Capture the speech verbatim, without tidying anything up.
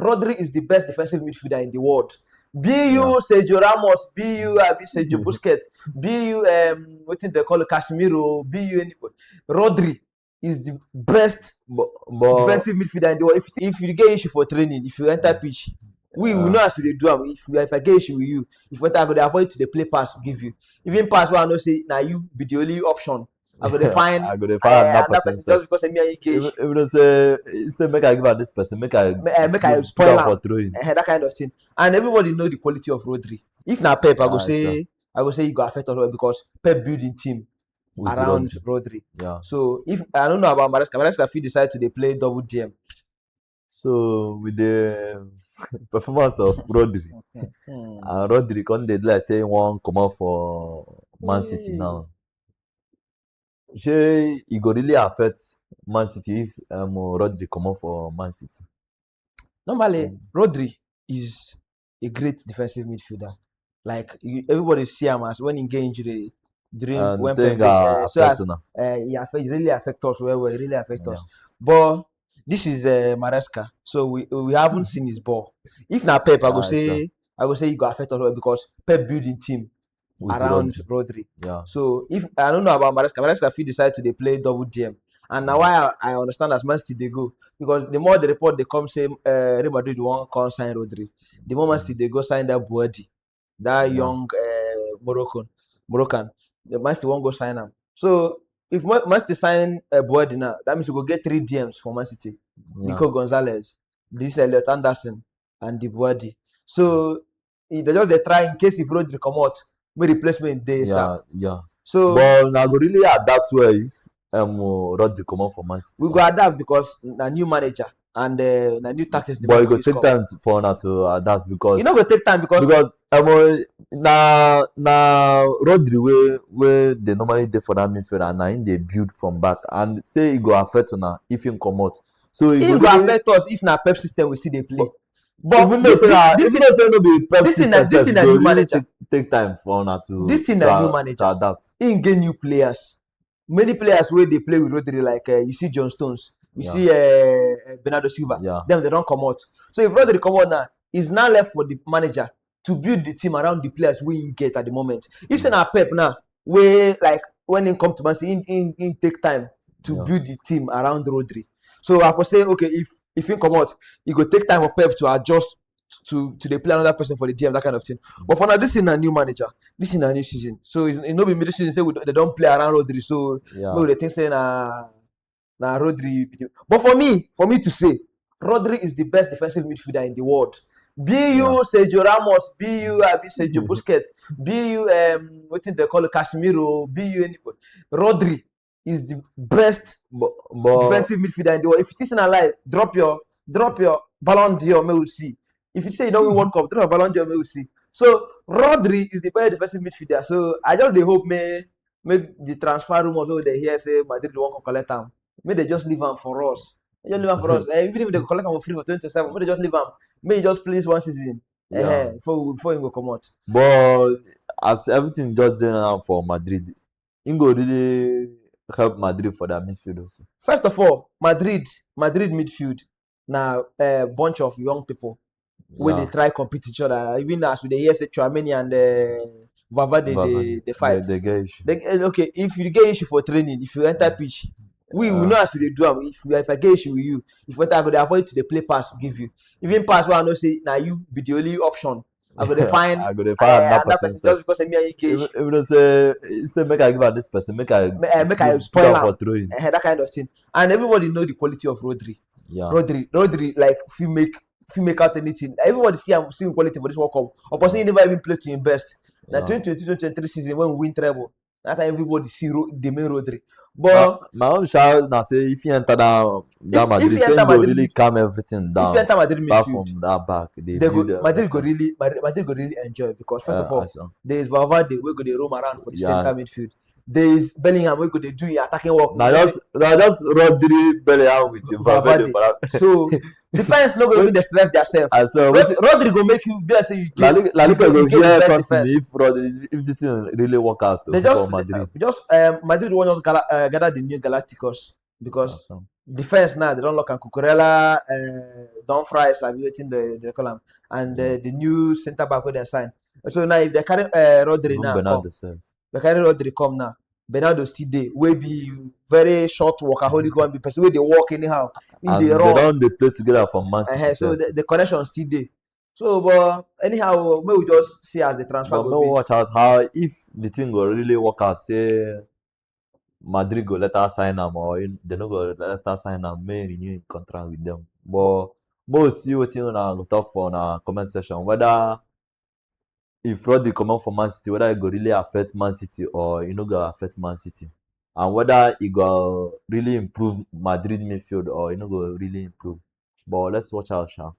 Rodri is the best defensive midfielder in the world. Be you Sergio Ramos, be you abi Sergio Busquets, be you um, wetin dem call Casemiro, be you anybody. Rodri is the best but but defensive midfielder in the world. If, if you get issue for training, if you enter pitch, we we know as we dey do am. If we, if I get issue with you, if we enter, I go dey avoid to dey play pass give you. Even pass wey I know say na you be the only option, I go dey find I go dey find eh, another another person person sef. Just because say me and you get Even issue. even though say instead make I give am this person, make I Me- eh, make I put spoil am am. for throwing Eh, that kind of thing. And everybody know the quality of Rodri. If na Pep, I go Ah, say I go say you go affect us well because Pep build him team with around Rodri. Rodri. Yeah. So if I don't know about Maresca, Maresca fit decide to dey play double D M. So with the performance of Rodri, and Rodri come dey do like say he wan comot for Man City Hey. Now. Shey e go really affect Man City if um, Rodri comot for Man City? Normally, Mm. Rodri is a great defensive midfielder. Like you, everybody see him as when he get injury during And when say Pep go dey, uh, so affect as una. uh, he affect, really affect us well, well, really affect Yeah. us. But this is uh, Maresca, so we we haven't seen his ball. If na Pep, I go Ah, say sure. I go say he go affect us well because Pep build him team With around Rodri. Rodri. Yeah. So if I don't know about Maresca, Maresca fit decide to dey play double D M, and now why I, I understand as Man City dey go because the more the report dey come say uh, Real Madrid wan come sign Rodri, the more Man City dey go sign that Buedi, that Yeah. young uh, Moroccan, Moroccan, the Man City wan go sign am. So if Ma- Man City sign uh, Buedi now, that means we go get three D Ms for Man City: Yeah. Nico Gonzalez, this Elliot Anderson, and the Buedi. So e dey just dey try in case if Rodri comot, make replacement dey sharp. Yeah, yeah. So But una go really adapt well if um, Rodri comot for Man City. We go adapt because na new manager and uh, na new tactics. The But e man go use take come. Time for una to adapt because E no go take time because because um, na na Rodri wey wey dey normally dey for that midfield and na him dey build from back and say e go affect una if him comot. So e e go really- affect us if na Pep system we still dey play. But even though this- say na this- even though say no be Pep this system na- this sef, thing e na go new really manager. Take, take time for una to This thing to, na new a- manager. To adapt. Im get new players. Many players wey dey play with Rodri, like uh, you see John Stones, you Yeah. see uh, Bernardo Silva, Yeah. dem dey don comot. So if Rodri comot now, is now left for the manager to build the team around the players wey im get at the moment. If say na Pep now, wey like when im come to Man City, im im im take time to Yeah. build the team around Rodri. So I for say okay, if if im comot, e go take time for Pep to adjust to to dey play another person for the D M, that kind of thing. But for now, this is na new manager. This is na new season. So it's, it no be middle season say we, they don't play around Rodri. So Yeah. no, they think say na na Rodri. But for me, for me to say, Rodri is the best defensive midfielder in the world. Be you Yeah. Sergio Ramos, be you abi Sergio Busquets, be you um, wetin they call Casemiro, be you anybody. Rodri is the best But, but defensive midfielder in the world. If you think na lie, drop your drop your Ballon d'Or, may we see. If you say you don't win World Cup, drop your Ballon d'Or, may we see. So Rodri is the best defensive midfielder. So I just dey hope may make the transfer rumors wey dey hear say Madrid wan come collect am. Make they just leave am for us. Make just leave am for us. Eh, even if they collect am for free for twenty twenty-seven, make they just leave am. Make he just play this one season. Yeah. Eh, before we- before he go comot. But as everything just dey now for Madrid, he go really help Madrid for their midfield also. First of all, Madrid, Madrid midfield na a bunch of young people wey Yeah. dey try compete each other. Even as we dey hear say Tchouameni and uh, Valverde dey Valverde. dey fight. They, they get issue. They, eh, okay, if you get issue for training, if you enter pitch, we we Yeah. know as we dey do am. If we if I get issue with you, if we enter, I go dey avoid to dey play pass give you. Even pass wey I know say na you be the only option, I go dey find I go dey find eh, another another person person sef. Just because say me and you get Even, issue. Even though say instead make I give am this person, make I Ma- eh, make I give- spoil give am. For throwing. Eh, that kind of thing. And everybody know the quality of Rodri. Yeah. Rodri, Rodri, like fit make fit make out anything. Everybody see am see him quality for this World Cup. Opportunity never even play to him best. Na Yeah. twenty twenty-two twenty-three season when we win treble. That time everybody see Ro- the main Rodri. My, But my own shout na say if you enter that that If- Madrid, if you say enter go Madrid really midfield- calm everything down. if you enter Madrid Start midfield, from that back. They they build go, Madrid go everything. Really Madrid, Madrid go really enjoy because first Uh, of all, as- there is Valverde wey go dey roam around for the Yeah. center midfield. There is Bellingham wey go dey do him attacking work. na just na just Rodri, Bellingham with Valverde Valverde. For that. So defense no go even dey stress themselves. I swear. Rod- Wetin- Rodri go make you be say you La get Liga, La you Liga get- go you get the hear best something defense. If Rodri, if this thing really work out They for just Madrid. Just um, Madrid wan just gala, uh, gather the new Galacticos because Awesome. Defense now, they don't lock and Cucurella, uh, Dumfries, I be waiting the, the call am, and uh, the new centre back wey dem sign. So now if they carry uh, Rodri now, come, they carry Rodri come now. Bernardo still dey, wey be very short workaholic one, be person wey dey work anyhow. He and dey they run. Don dey play together for Man City. Uh, so sef. the, the connection still dey. So, but anyhow, may we just see as the transfer But go make we be. Watch out how if the thing go really work out. Say Madrid go let her sign am, or in, they no go let her sign am. May renew im contract with them. But make we see wetin una go talk for una comment section, whether if Rodri comot for Man City, whether e go really affect Man City or e no go affect Man City, and whether e go really improve Madrid midfield or e no go really improve. But let's watch out, sha.